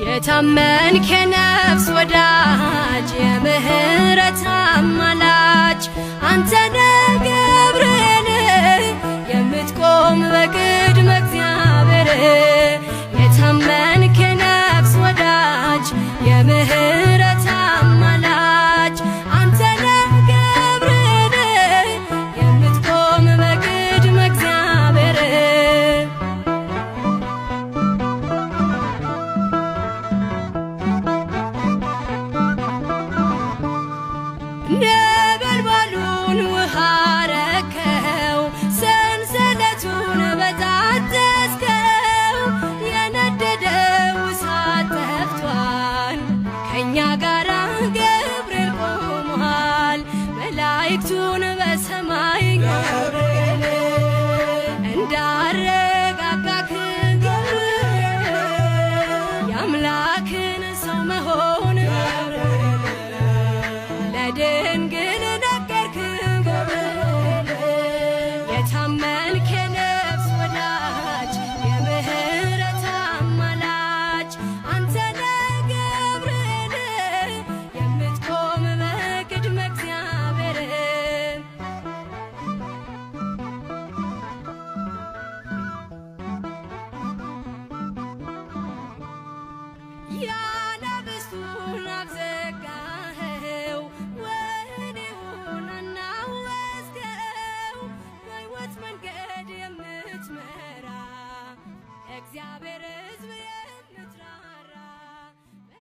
የታመንክ የነፍስ ወዳጅ የምህረት አማላጅ አንተ ነህ ገብርኤል የምትቆም በቅድመ እግዚአብሔር። የታመንክ የነፍስ ወዳጅ የምህረት አማላጅ አንተ ነህ ገብርኤል የምትቆም በቅድመ እግዚአብሔር። ነበልባሉን ውሃ ረከው፣ ሰንሰለቱን በጣጠስከው፣ የነደደው እሳት ጠፍቷል፣ ከእኛ ጋራ ገብርኤል ቆሟል። መላእክቱን በሰማይ ገብርኤል እንዳረጋጋክ ገብርኤል የአምላክን ሰው መሆን